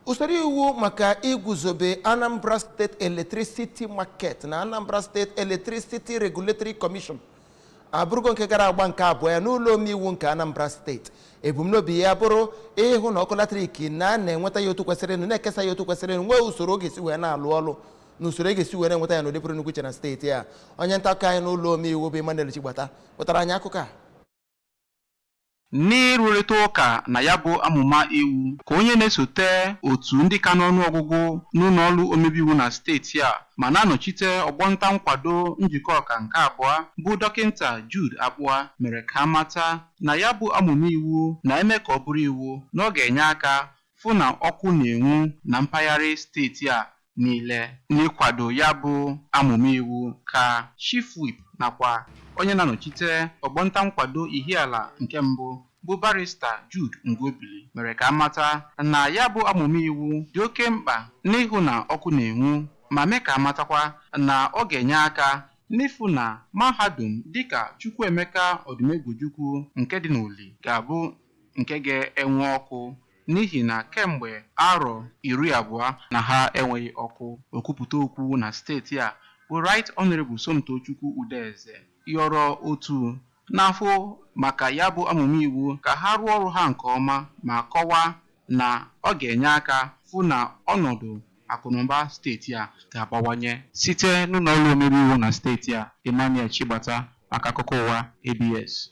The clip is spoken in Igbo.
Usoro iwu maka iguzobe Anambra State Electricity Market na Anambra State Electricity Regulatory Commission abụrụgo nke gara agba nke abụọ ya n'ụlọ omeiwu nke Anambra Steeti. Ebumnobi ya bụrụ ịhụ na ọkụ latrik na a na-enweta ya otu kwesịrịnụ, na-ekesa ya otu kwesịrịnụ, nwee usoro ọ ga-esi wee na-alụ ọlụ na usoro e ga-esi wee na-enweta ya n'ụdị pụrụ nnukwu iche na steeti a. Onye nta akụkọ anyị n'ụlọ omeiwu bụ Emmanuel Chigbata wetara anyị akụkọ a. N'ịrụrịta ụka na ya bụ amụma iwu, ka onye na-esote otu ndị ka n'ọnụọgụgụ n'ụlọọrụ omebe iwu na steeti a ma na-anọchite ọgbọnta nkwado Njikọka nke abụọ bụ Dọkịnta Jude Akpụa mere ka a mata na ya bụ amụma iwu na-eme ka ọ bụrụ iwu na ọ ga-enye aka fụ na ọkụ na-enwu na mpaghara steeti a niile. N'ịkwado ya bụ amụma iwu, ka Chief Whip nakwa onye na-anọchite ọgbọnta nkwado Ihiala nke mbụ bụ Barịsta Jude Ngobili mere ka a mata na ya bụ amụma iwu dị oke mkpa n'ịhụ na ọkụ na-enwu, ma mee ka a matakwa na ọ ga-enye aka n'ịfụ na mahadum dịka Chukwuemeka Odumegwu Ojukwu nke dị n'Uli ga-abụ nke ga-enwe ọkụ, n'ihi na kemgbe arọ 20 na ha enweghị ọkụ. Okwupụta okwu na steeti a bụ Right Honorable Somtochukwu Udeze yọrọ otu na-afụ maka ya bụ amụma iwu ka ha rụọ ọrụ ha nke ọma, ma kọwaa na ọ ga-enye aka fụ na ọnọdụ akụnụba steeti a ga-abawanye. Site n'ụlọọrụ omebe iwu na steeti a, Emmanuel Chigbata maka akụkọ ụwa ABS.